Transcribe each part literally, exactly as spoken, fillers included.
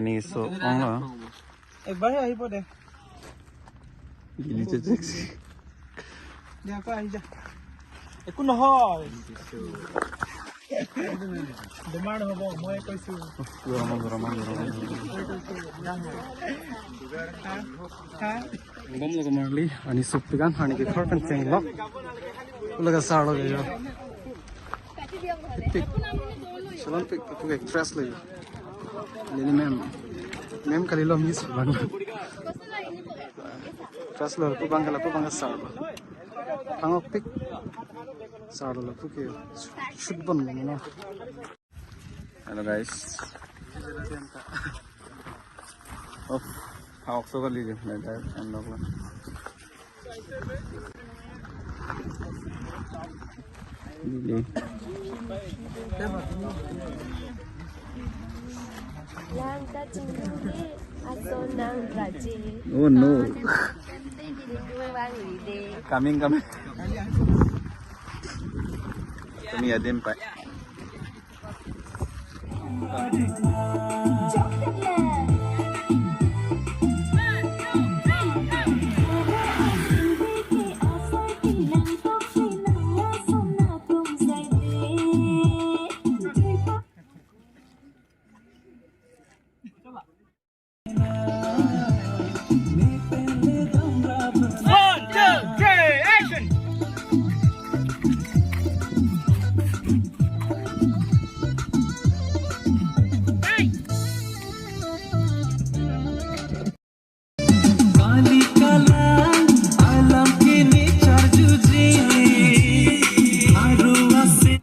Ni so ong lo. একবাৰ আহিব দে। Lily Chakchak. দে, আকৌ আহি যা। একো নহয়। বেমাৰ নহ'ব, মই কৈছো। Gom lo marli, ani sup pigan, ani ke khor pen cheng lo. Ulaga sar lo yo. Pik. Salon pik, pik, pik, dress lo yo. Lily ma'am. Ma'am kali lo, miss bang. Dress lo, pu bang kala, pu bang sar lo. Pangok pik. Sar lo, pu ke. Shoot bon lo, no? Hello guys. Oh, hawak so kali je, na dai, unlock lo. Ini. Langka chinglunge, ason nang raje. Oh no. Coming, coming. Kami adim pa. One, two, three, action! Hey! Kali kalang alam kini charjuji, aru ase.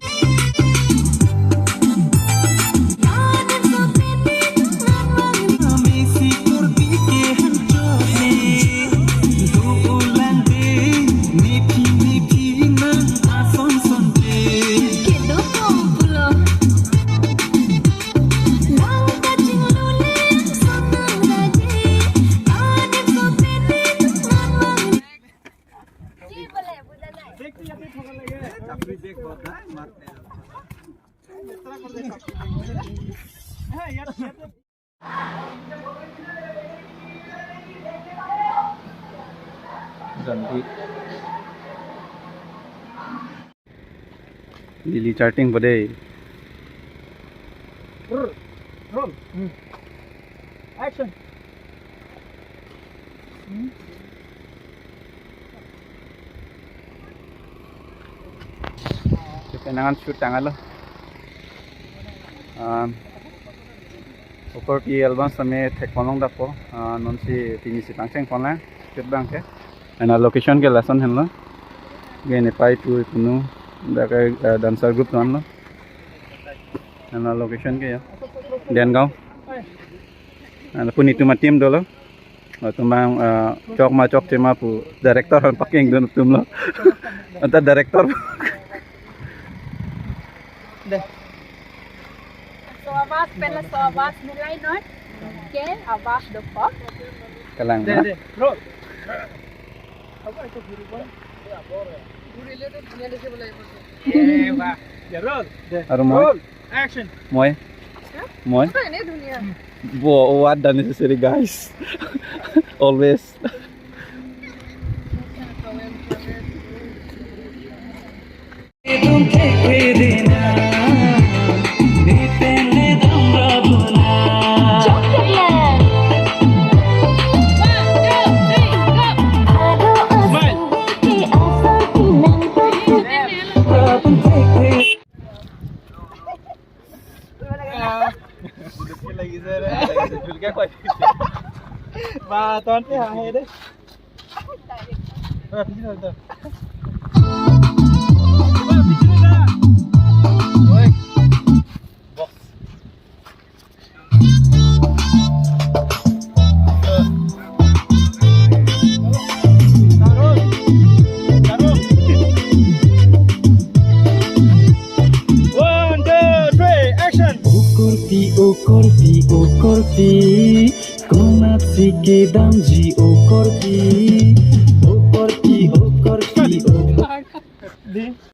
Lily charting pa dei. Roll. Hmm. Action. Hmm. Kita nangan shoot tanglo. Um, Ukorpi album same thek ponlong dapo, ah, non si pini si pangcheng ponlang, shoot abang ke. Ana location ke lason henlo. Ke ne pai tu punu, dak ke, eh, dancer group tonlo. Ana location ke ya. Dengaon. Ana puni tu ma team dolo. Latum abang, eh, chok ma chokche ma pu director aphan pakeng dun atum lo. Anta director. Deh. So abas pen la so abas nilai noi. Ke abas dokok. Kalang. Deh, ma? Deh. Roll. Apa itu guru, Bang? Guru related dunia deh, boleh. Eh, wah. Ya, roll. Deh. Aru moi. Roll. Action. Moi. Hah? Moi. Apa ini dunia? Bo, what unnecessary, guys. Always. Ba, ton pe ha he de. Ba, pichine da. Ba, pichine da. Oi. Box. One, two, three, action! O korpi, o korpi, o korpi, konatsi kedamji o korpi, o korpi, o korpi, o korpi.